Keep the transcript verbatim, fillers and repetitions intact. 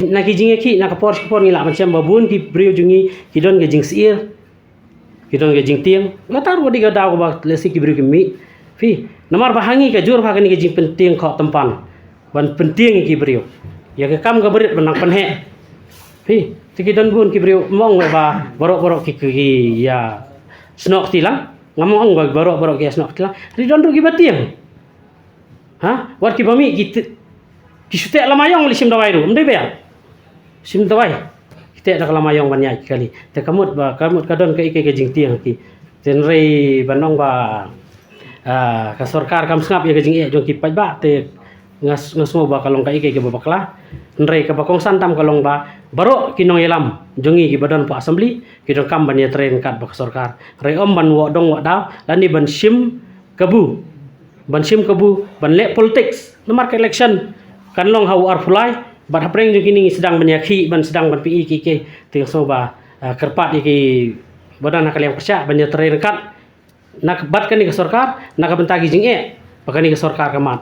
Na ki jingïakhih na ka por sha ka por ngi lah ban shem ba bun ki briew jong ngi ki don ka jingsyier, ki don ka jingtieng. Kata ruh ka dei ka daw kaba lehse ki briew ki mih. Phi, namar ba ha ngi ka jur ba ha kane ka jingpyntieng khoh tympan ban pyntieng ïa ki briew, ïa ka kam ka barit ban nang pynheh. Phi, te ki don bun ki briew, ym ong ba baroh baroh ki, ki, ki ïa snoh kti lang. Ngam ong ba baroh baroh ki ïa snoh kti lang. Te don ruh kiba tieng. Ha? Wat kiba mih ki te-, ki shu teh lama ïong, lei shim dawai ruh, ym dei ba ïa shim dawai. Ki teh da ka lama ïong ban ïaid ki kali. Te ka mut ba, ka mut ka don kaei kaei ka jingtieng ha ki. Te hynrei ban ong ba, ah, ka sorkar kam sngap ïa ka jingeh jong ki paidbah, te nga s-, nga sngew ba ka long kaei kaei kaba bakla. Hynrei kaba kongsan tam ka long ba baroh ki nongïalam jong ngi kiba don hapoh Assembly ki donkam ban ïatrei ryngkat bad ka sorkar. Hynrei ym ban wad dong wad daw lane ban shim kabu, ban shim kabu, ban leh politics. Namar ka election kan long ha u arphew lai, bad hapdeng jong kine ngi sdang ban ïakhih, ban sdang ban pyni kiei kiei. Te nga sngew ba, ah, kyrpad ïa kiba don ha ka liang pyrshah ban ïatrei ryngkat na ka, bad kane ka sorkar na ka bynta ki jingeh ba kane ka sorkar ka mad.